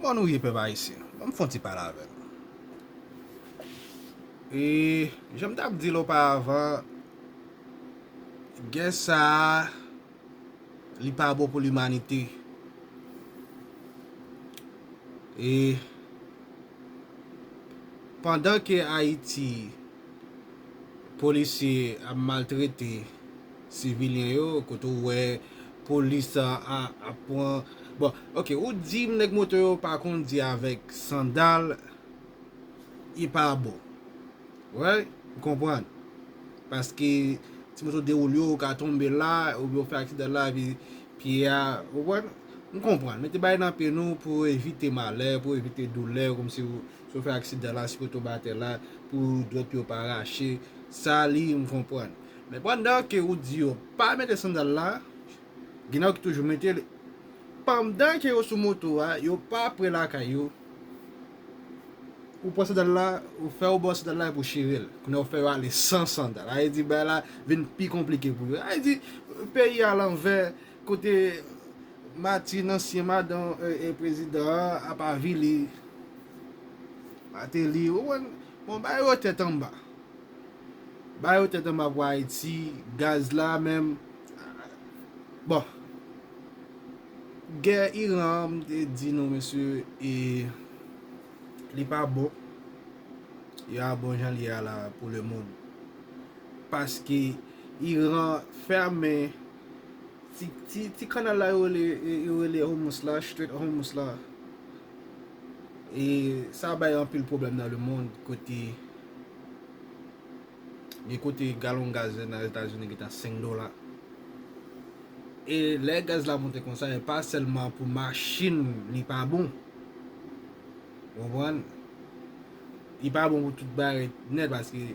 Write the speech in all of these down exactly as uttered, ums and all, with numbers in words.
Kòman nou ye, pèp ayisyen? Ban m fè yon ti pale avè nou. E, jan m t ap di l oparavan, gè sa a, li pa bon pou limanite. E pandan ke Ayiti, polisye ap maltrete sivilyen yo, kote w wè polis a, a, ap pran, bon, ok, ou di m nèg moto yo pa kondi avèk sandal, li pa bon. Wè, m konprann. Paske ti moto dewoule w, ou ka tonbe la, oubyen w fè aksidan la, epi pye a, ou konprann? M konprann. Mete bagay nan pye nou pou evite malè, pou evite doulè, kòmsi w, si w fè aksidan la, si w tonbe atè la, pou dwèt pye w pa rache. Sa li, m konprann. Men pandan ke ou di yo pa mete sandal la, gen nèg ki toujou mete l. Pandan ke yo sou moto a, yo pa pre lakay yo. Ou pran sandal la, ou fè ou ba w sandal la epi w chire l. Kounye a ou fè yo ale san sandal. Sa vle di bagay la vin pi konplike pou yo. Sa vle di peyi a lanvè, kote Martine, ansyen madan, e, e prezidan an, ap avili Martelly, ou konprann? Bon, ba yo tèt anba. Ba yo tèt anba pou Ayiti, gaz la menm. Bon. Gè Iran an, m te di nou, mesye, e li pa bon. Li pa bon jan li ye a la pou lemonn. Paske Iran fèmen ti, ti, ti kanal la yo rele, yo rele Hormuz la, Strait Hormuz la. E sa bay anpil pwoblèm nan lemonn, kote gen kote galon gaz nan Etazini gentan senk dola. E lè gaz la monte konsa, e pa sèlman pou machin li pa bon. Ou konprann? Li pa bon pou tout bagay nèt, paske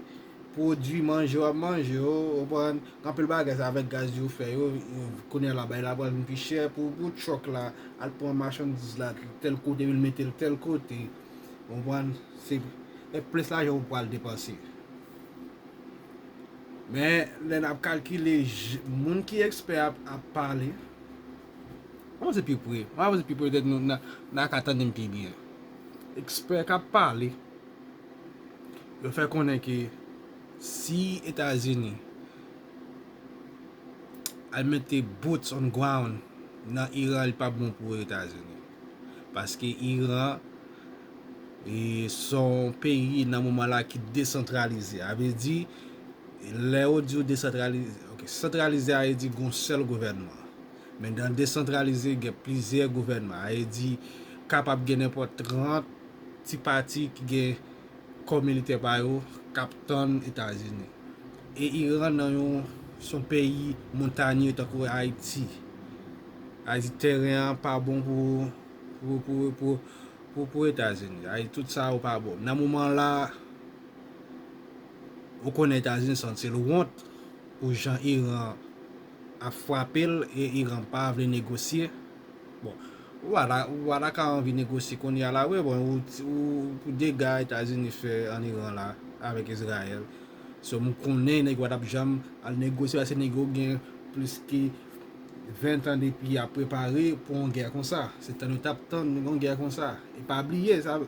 pwodui manje w ap manje yo, ou konprann? Gen anpil bagay sa avèk gaz yo fè yo, yo kounye a la bagay la pral vin pi chè pou, pou truck la al pran machandiz la tèl kote, vin mete l tèl kote. Ou konprann? Se, e plis lajan ou pral depanse. Men, lè n ap kalkile, j-, moun ki ekspè ap, ap pale, avanse pi pre, avanse pi pre, petèt nou, n a, n a ka tande m pi byen. Ekspè k ap pale, yo fè konnen ke si Etazini al mete boots on ground nan Iran, li p ap bon pou Etazini. Paske Iran, e, se yon peyi nan moman la ki desantralize. Sa vle di, lè yo di yo desantralize, ok, santralize a vle di gon sèl gouvènman. Men nan desantralize, gen plizyè gouvènman. Sa vle di, kapab gen nenpòt trant ti pati ki gen kò militè pa yo k ap tann Etazini. E Iran nan yon, se yon peyi montanye tankou Ayiti. Sa vle di tèren an pa bon pou, pou, pou, pou, pou, pou Etazini. Sa vle di tout sa yo pa bon. Nan moman la, ou konnen Etazini santi l wont pou jan Iran ap frape l e Iran pa vle negosye. Bon, ou pa ta, ou pa ta ka anvi negosye kounye a la vre, bon, ou, ou, pou dega Etazini fè an Iran la avèk Izrayèl. So, m konnen nèg yo pa t ap janm al negosye, paske nèg yo gen plis ke ven tan depi y ap prepare pou yon gè konsa. Se tann yo t ap tann yon gè konsa. E pa bliye, sa,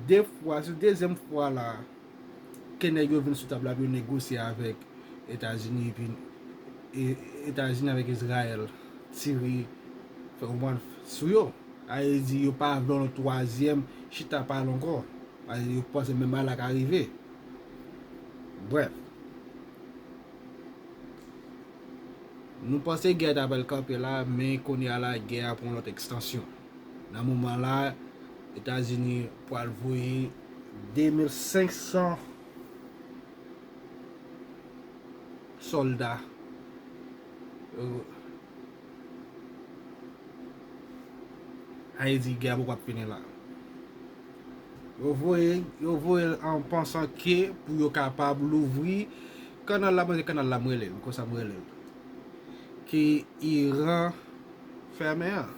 de fwa, se dezyèm fwa la, ke nèg yo vin sou tab la pou yo negosye avèk Etazini, epi, e, Etazini avèk Izrayèl tire, fè konprann sou yo. Sa vle di yo pa vle yon twazyèm chita pale ankò. Paske yo panse menm bagay la ka rive. Brèf. Nou panse gè a ta pral kanpe la, men kounye a la, gè a pran yon lòt ekstansyon. Nan moman la, Etazini pral voye de mil senk san sòlda. Yo, sa vle di gè a poko ap fini la. Yo voye, yo voye l an pansan ke pou yo kapab louvri kanal la, mwen se kanal la m rele l, konsa m rele l. Ke Iran fèmen an.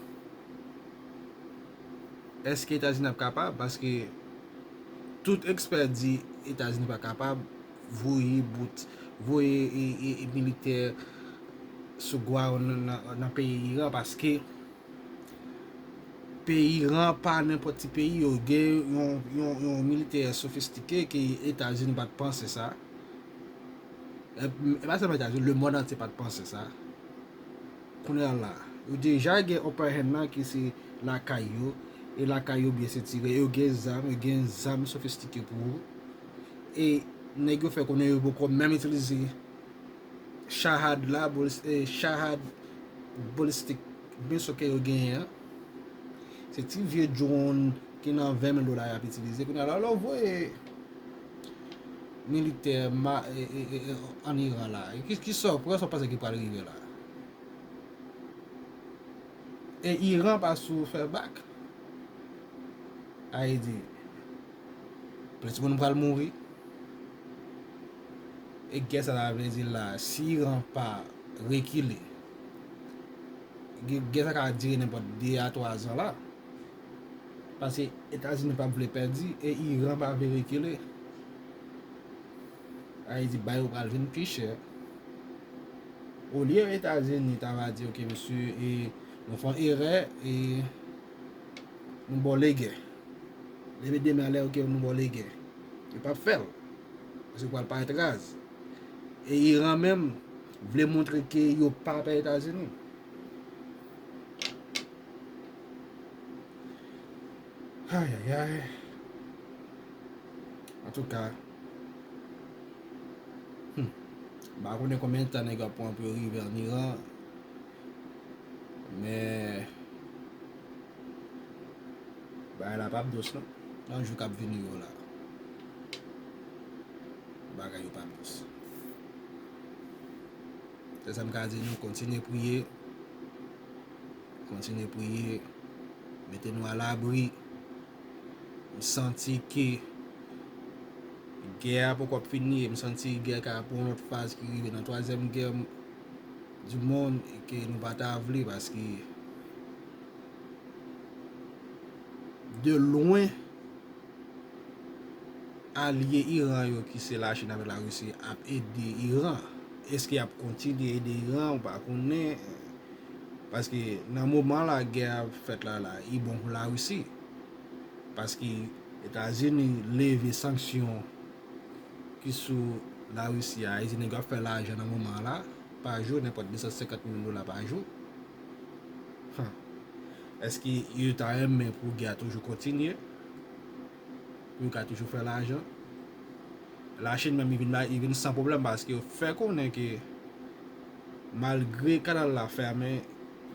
Èske Etazini ap kapab? Paske tout ekspè di Etazini pa kapab voye bout, voye e, e, e militè sou ground nan, nan, nan peyi Iran, paske Peyi Iran pa nenpòt ti peyi, yo gen yon, yon, yon militè sofistike ke Etazini pa t panse sa. E, e pa sèlman Etazini, lemonn antye pa t panse sa. Kounye a la, yo deja gen upper hand nan ki se lakay yo, e lakay yo byen sentire, yo gen zam, yo gen zam sofistike pou ou. E nèg yo fè konnen yo poko menm itilize Shahad la, bolis- eh, Shahad ballistic missile ke yo genyen an. Se ti vye drone ki nan ven mil dola y ap itilize. Kounye a la, lè w voye militè ma- eh, eh, eh, eh, ann Iran la, ki, ki sa, pou sa w panse ki pral rive la? E Iran pa sou fè bak. Ayiti, plis moun pral mouri. E gè sa ta vle di la, si Iran pa rekile, gè gè sa ka dire nenpòt de a twa zan la. Paske Etazini p ap vle pèdi e Iran pa vle rekile. Ayiti, bagay yo pral vin pi chè. Olye Etazini ta va di, "Ok, mesye, e nou fè yon erè, e nou ba w legè." Depi demen alè, "Ok, nou ba w legè." Yo p ap fè l. Paske yo pral parèt raz. E Iran menm vle montre ke yo pa pè Etazini. Ay, ay, ay. Antouka, hmm, m pa konnen konbyen tan nèg yo ap pran pou yo rive ann Iran. Men, bagay la p ap dous, non. Nan jou k ap vini yo la, bagay yo p ap dous. Se sa m ka di nou, kontinye priye. Kontinye priye. Mete nou alabri. M santi ke gè a poko ap fini. M santi gè ka pran yon lòt faz ki rive nan twazyèm gè du monde e ke nou pa ta vle, paske de lwen, alye Iran yo, ki se Lachin avèk Larisi, ap ede Iran. Èske y ap kontinye ede Iran? Ou pa konnen. Paske nan moman la gè a ap fèt la, la, li bon pou Larisi. Paske Etazini leve sanksyon ki sou Larisi a, Ayiti, nèg yo ap fè lajan nan moman la, pa jou, nenpòt de san senkant milyon dola pa jou. Huh. Èske yo ta renmen pou gè a toujou kontinye? Pou yo ka toujou fè lajan? Lachin menm, li vin la, li vin san pwoblèm, paske yo fè konnen ke malgre kanal la fèmen,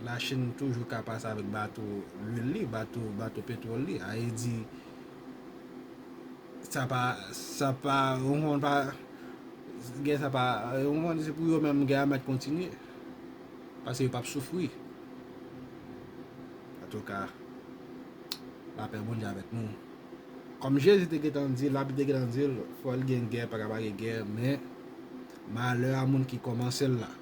Lachin toujou ka pase avèk bato lwil li, bato, bato petwòl li. Ayiti, sa pa, sa pa, ou konprann, pa, gè sa pa, ou konprann, se pou yo menm gè a mèt kontinye. Paske yo p ap soufri. Antouka, lapè Bondye avèk nou. Kòm Jezi te gentan di l, Labib te gentan di l, fò l gen gè, pa ka pa gen gè, men malè a moun ki kòmanse l la.